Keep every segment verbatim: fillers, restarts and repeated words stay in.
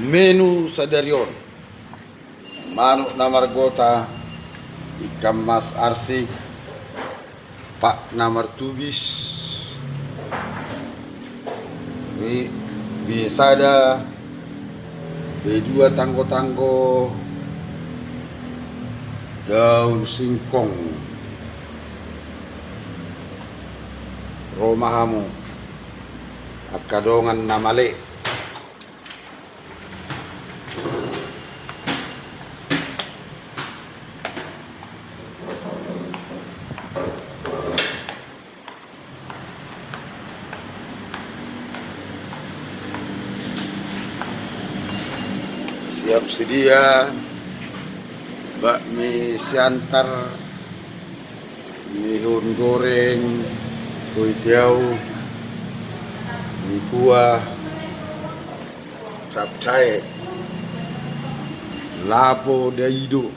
Menu sadari on: manuk na margota, ikan mas arsik, pak na martubis, bie sada, bie dua tanggo-tanggo, daun singkong. Ro ma hamu angka dongan na male. Siap sedia bakmi siantar, mihun goreng, kuitiau, mie kuah, capcay, lapo daido,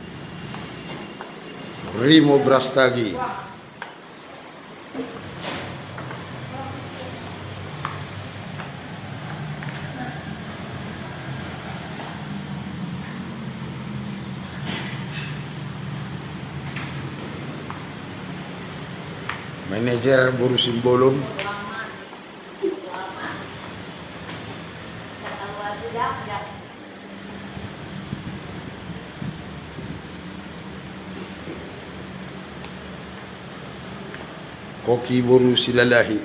rimo brastagi. Manajer boru Simbolon. Koki boru Silalahi.